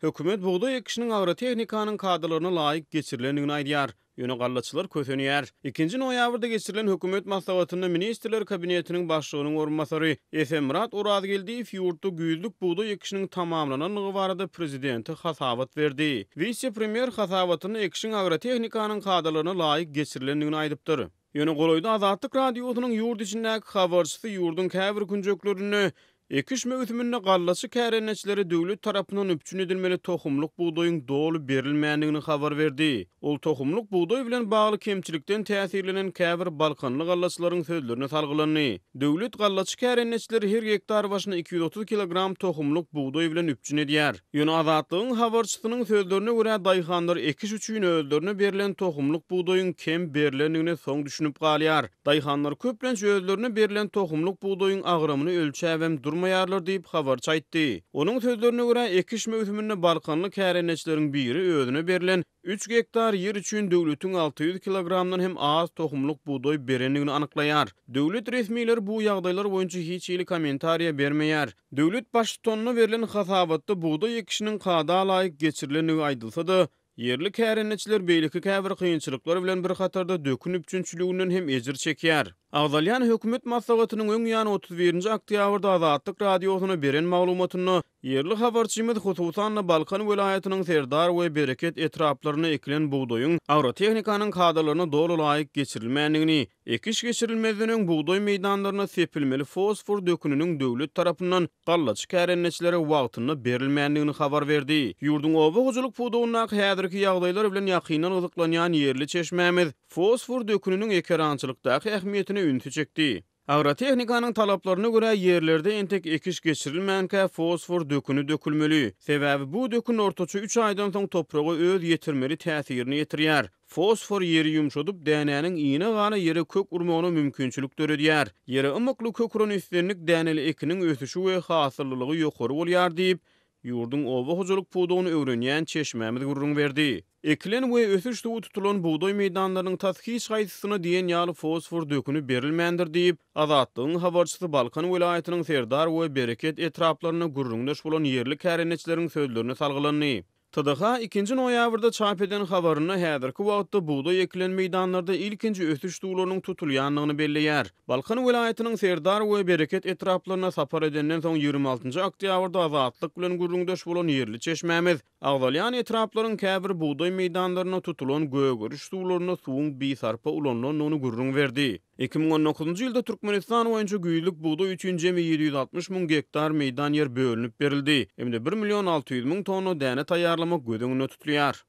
Hökümet bugdaý ekişiniň agrotehnikanyň kadalaryna laýyk geçirilendigini aýdýar. Ýöne gallaçylar kösenýär. Ikinji noýabrda geçirilen hökümet maslahatynda Ministrler Kabinetiniň başlygynyň orunbasary Esenmyrat Orazgeldiýew ýurtda güýzlük bugdaý ekişiniň tamamlanandygy barada prezidente hasabat berdi. Wise-premýer hasabatynda ekişiň agrotehnikanyň kadalaryna laýyk geçirilendigini aýdypdyr. Ýöne golaýda Azatlyk Radiosynyň ýurt içindäki habarçysy ýurduň käbir künjeklerinde ekiş möwsüminde gallaçy kärendeçilere döwlet tarapyndan üpjün edilmeli tohumlyk bugdaýyň doly berilmändigini habar berdi. Ol tohumlyk bugdaý bilen bagly kemçilikden täsirlenen käbir balkanly gallaçylaryň sözlerine salgylandy. Döwlet gallaçy kärendeçileri her gektar başyna 230 kilogram tohumlyk bugdaý bilen üpjün edýär. Ýöne Azatlygyň habarçysynyň sözlerine görä, daýhanlar ekiş üçin özlerine berlen tohumlyk bugdaýyň kem berlendigine soň düşünip galýar. Daýhanlar köplenç özlerine berlen tohumlyk bugdaýyň agramyny ölçäbem durmaýarlar diýip, habarçy aýtdy. Onuň sözlerine görä, ekiş möwsüminde balkanly kärendeçileriň biri özüne berlen Üç gektar ýer üçin döwletiň 600 kilogramdan hem az tohumlyk bugdaý berendigini anyklaýar. Döwlet resmileri bu ýagdaýlar boýunça hiç hili kommentariýa bermeýär. Döwlet Baştutanyna berlen hasabatda bugdaý ekişiniň kada laýyk geçirilendigi aýdylsa-da, ýerli kärendeçiler beýleki käbir kynçylyklar bilen bir hatarda dökün üpjünçiliginden hem ejir çekýär. Agzalýan hökümet maslahatynyň öň ýany 31-nji oktýabrda Azatlyk Radiosyna beren maglumatynda ýerli habarçymyz hususan-da Balkan welaýatynyň Serdar we Bereket etraplarynda ekilen bugdaýyň agrotehnikanyň kadalaryna doly laýyk geçirilmändigini, ekiş geçirilmezden öň bugdaý meýdanlaryna sepilmeli fosfor döküniniň döwlet tarapyndan gallaçy kärendeçilere wagtynda berilmändigini habar berdi. Ýurduň oba hojalyk pudagyndaky häzirki ýagdaýlar bilen ýakyndan gyzyklanýan ýerli çeşmämiz Fosfor döküniniň ekerançylykdaky ähmiýetine ünsi çekdi. Agrotehnikanyň talaplaryna görä, ýerlerde entek ekiş geçirilmänkä fosfor döküni dökülmeli. Sebäbi bu dökün ortaça üç aýdan soň topraga öz ýetirmeli täsirini ýetirýär. Fosfor ýeri ýumşadyp, dänäniň ine-gana ýere kök urmagyna mümkinçilik döredýär. Ýere ymykly kök uran islendik däneli ekiniň ösüşi we hasyllylygy ýokary bolýar diýip, Ýurduň oba hojalyk pudagyny öwrenýän çeşmämiz gürrüň berdi. Ekilen we ösüş suwy tutulan bugdaý meýdanlarynyň tas hiç haýsysyna diýen ýaly fosfor döküni berilmändir diýip, Azatlygyň habarçysy Balkan welaýatynyň Serdar we Bereket etraplarynda gürrüňdeş bolan ýerli kärendeçileriň sözlerine salgylandy. TDH ikinji noýabrda çap eden habarynda häzirki wagtda bugdaý ekilen meýdanlarda ilkinji ösüş suwlarynyň tutulýandygyny belleýär. Balkan welaýatynyň Serdar we Bereket etraplaryna sapar edenden soň 26-njy oktýabrda Azatlyk bilen gürrüňdeş bolan ýerli çeşmämiz agzalýan etraplaryň käbir bugdaý meýdanlarynda tutulan gögeriş suwlarynda suwuň bisarpa ulanylandygyny gürrüň berdi. 2019-njy ýylda Türkmenistan boýunça güýzlük bugdaý üçin jemi 760 müň gektar meýdan ýer bölünip berildi hem-de bir million 600 müň tonna däne taýýarlamak göz öňünde tutulýar.